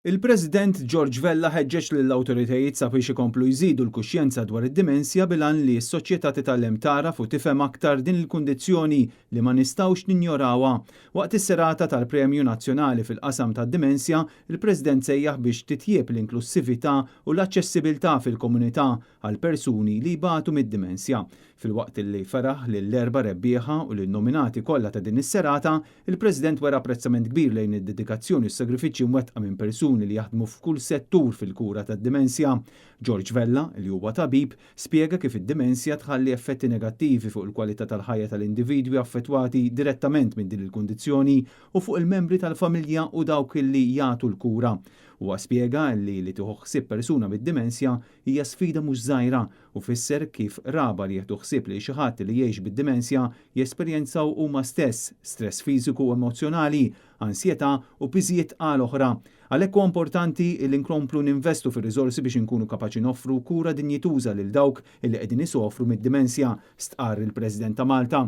Il-President George Vella ħeġġeġ lill-awtoritajiet sabiex ikomplu jżidu l-kuxjenza dwar id-dimensja bil-għan li s-soċjetà titgħallem tagħraf u tifhem aktar din il-kundizzjoni li ma nistgħux ninjorawha. Waqt is-serata tal-Premju Nazzjonali fil-qasam tad-dimensja, il-President sejjaħ biex titjieb l-inklussività u l-aċċessibilità fil-komunità għal persuni li jbatu mid-dimensja. Filwaqt li feraħ lill-erba' rebbieħa u lin-nominati kollha ta' din is-serata, il-President wera apprezzament kbir lejn id-dedikazzjoni u s-sagrifiċċji mwettqa minn persuni li jaħdmu f'kull settur fil-kura tad-dimensja. George Vella, li huwa tabib, spjega kif id-dimensja tħalli effetti negattivi fuq il-kwalità tal-ħajja tal-individwi affettwati direttament minn din il-kundizzjoni u fuq il-membri tal-familja u dawk li jagħtu l-kura. Huwa spjega li li tieħu ħsieb persuna bid-dimensja hija sfida mhux żgħira u fisser kif qraba li jieħdu ħsieb lil xi ħadd li jgħix bid-dimensja jesperjenzaw huma stess stress fiżiku u emozzjonali, ansjetà u piżijiet tqal oħra. Għalhekk huwa importanti li nkomplu ninvestu fir-riżorsi biex inkunu kapaċi noffru kura dinjituża lil dawk li qegħdin isofru mid-dimensja, stqarr il-President ta' Malta.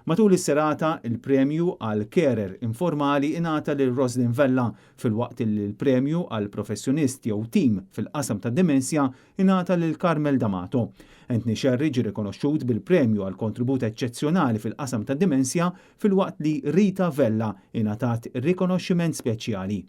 Matul is-serata, il-premju għal carer informali ingħata lil Roslyn Vella filwaqt li l-premju għal professjonist jew tim fil-qasam tad-dimensja ingħata lil Carmel D'Amato. Anthony Scerri ġie rikonoxxut bil-premju għal kontribut eċċezzjonali fil-qasam tad-dimensja filwaqt li Rita Vella ingħatat rikonoxximent speċjali.